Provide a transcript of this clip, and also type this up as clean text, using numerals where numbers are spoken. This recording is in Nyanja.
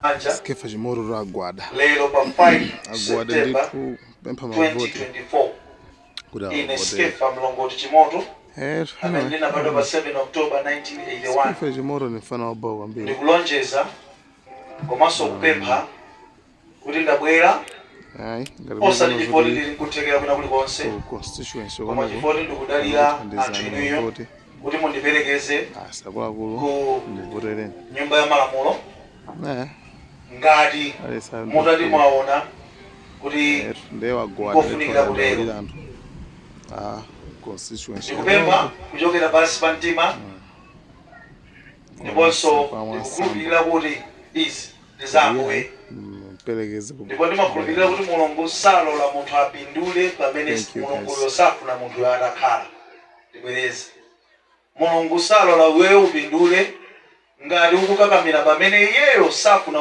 Manja Skeffa Chimoto agwada lero pa 5 agwada September ndithu kupempha mavoti 2024 kuti ine awavotere. Skeffa Mlongoti Chimoto amene Anyway, ndinabadwa pa 7 October 1981 Skeffa Chimoto ni mfana wabawo kwambiri. Ndikulonjeza komanso kupempha kuti ndabwera Ayi, ngati osati mukuona chifukwa kuti ndili nkuthekera kwina kulikonse ku constituency koma komweko chifukwa ndikudalira anthu thandizani inuyo mavoti kuti mundiperekeze asakuluakulu ku ndivotereni. Nyumba ya Malamulo ngati Alesa mutati mwaona kuti ndiye wagwada kofunikira kutero. ndithu anthu a constituency. Ndikupempha kuchokera pansi pa mtima ndiponso ndikukhulupirira kuti izi ndi za Ambuye Mperekeze ndipo ndimakhulupirira kuti Mulungu salola munthu apindule pamene Thank you, guys. Mulunguyo safuna munthuyo atakhala. Ndibwereze, Mulungu salola iweyo upindule ngati ukukakamira pamene iyeyo safuna.